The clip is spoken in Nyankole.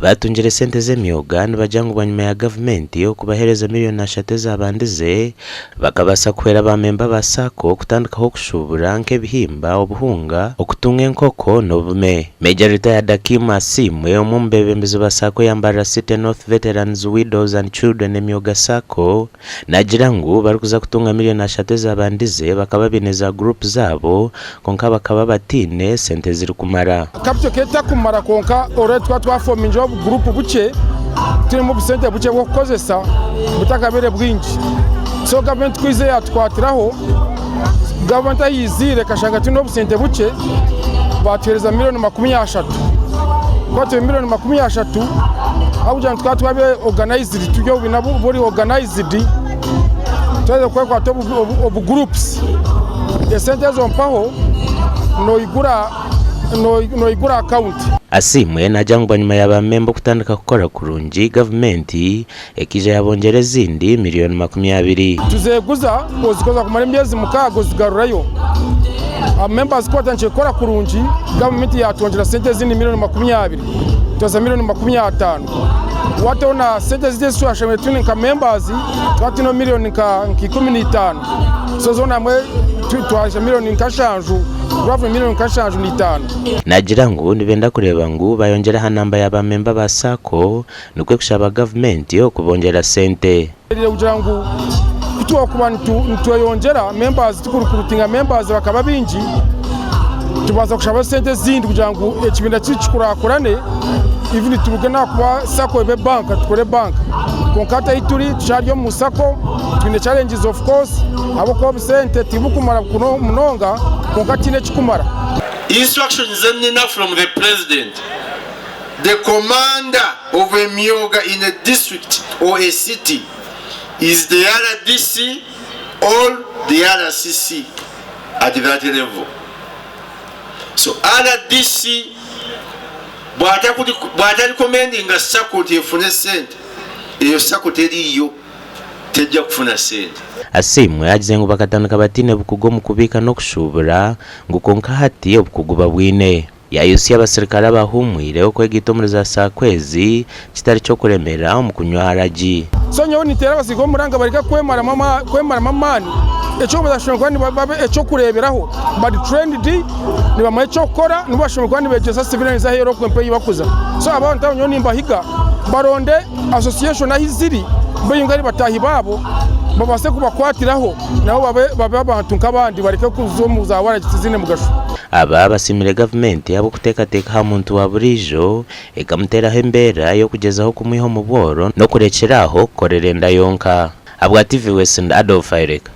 Abaatungire sente z'emyoga nibagira ngu bwanyima ya gavumenti okubaheereza miriyoni ashatu ezaabandize, bakabaasa kuhwera baamemba ba sacco kutandikaho okushuubura nk'ebihimba, obuhunga, okutunga enkoko n'obume. Major Retired Akim Asiimwe, omwe omu beebembezi ba sacco ya Mbarara City North Veterans, Widows and Children Emyoga Sacco, Naagira ngu barikuza kutunga miriyoni ashatu ezabandize bakaba baine za guruupu zaabo kwonka bakaba bataine sente zirikumara. Capital ekaba etakumara kwonka already tukaba twafomingireho obuguruupu bukye turimu obusente bukye bw'okukozesa butakabaire bwingi. So gavumenti ku eizire yatukwatiraho, gavumenti ahu eiziire ekashanga twine obusente bukye batuheereza miriyoni 30. Ku batuhaire miriyoni 30 ahabw'okugira ngu tukaba twabaire organized turi obubiina buri organized twaheza kwekwata obu groups esente ezo mpaho noigura noigura account. Asiimwe naagira ngu bwanyima ya ba memba okutandika kukora kurungi, gavumenti ekaija yabongyera ezindi miriyoni 20. Tuzeeguza ozikoza kumara emyezi mukaaga ozigarurayo. Members ku batandikire kukora kurungi, gavumenti yatwongyera sente ezindi miriyoni 20 twaza miriyoni 50. Wateho na sente ezindi ezi twashemereire twine nka members, twaba twineho miriyoni nka 15. So zoona hamwe twahitsya miriyoni nka nshanju, roughly miriyoni nka 75. Naagira ngu nibenda kureeba ngu bayongyera aha namba ya ba memba ba sacco Nikwo kushaba gavumenti okubongyera sente. Kugira ngu kutwakuba nitweyongyera members tukurukurutinga members bakaba baingi tubaasa kushaba esente ezindi kugira ngu ekibiina kyaitu kikurakurane even turuge nahakuba sacco ebe bank tukore bank kwonka hati ahu turi tukyari omu sacco twine challenges of course ahabw'okuba obusente tibukumara munonga kwonka tihaine ekikumara. Instructions zenina from the president. The commander of Emyoga in a district or a city is the RDC or the RCC at that level. So RDC bw'atarecommendinga sacco nti efune sente, eyo sacco teriiyo, tejja kufuna sente. Asiimwe agize ngu bakatandika bataine bukugu omu kubiika n'okushuubura ngu kwonka hati obukugu babwine. Yaayotsya abasirikare abahuumwire okwegaita omuri za saako ezi kitari ky'okuremera omu kunywa haragi. So nyowe ninteera abasirikare omuranga bareke kwemaramu amaani, eky'okubanza bashemereire kuba nibaba eky'okureeberaho, bari trained, nibamanya eky'okukora, nibo bashemereire kuba nibeegyesa civilians aheeru okwo empewo ei barikuza. So abantu abo nyowe nimbahiga baronde association ahu ziri beyunge ahari bataahi baabo babaase kubakwatiraho. Nabo babe abantu nk'abandi bareke kuza omu za waragi tiziine mugasho. Aba basiimire gavumenti ahabw'okuteekateeka aha muntu wa buriijo ekamuteeraho embeera y'okugyezaho kumwiha omu bworo n'okurekyera aho kukorera enda yonka. Ahabwa TV West ndi Adolf Aireka.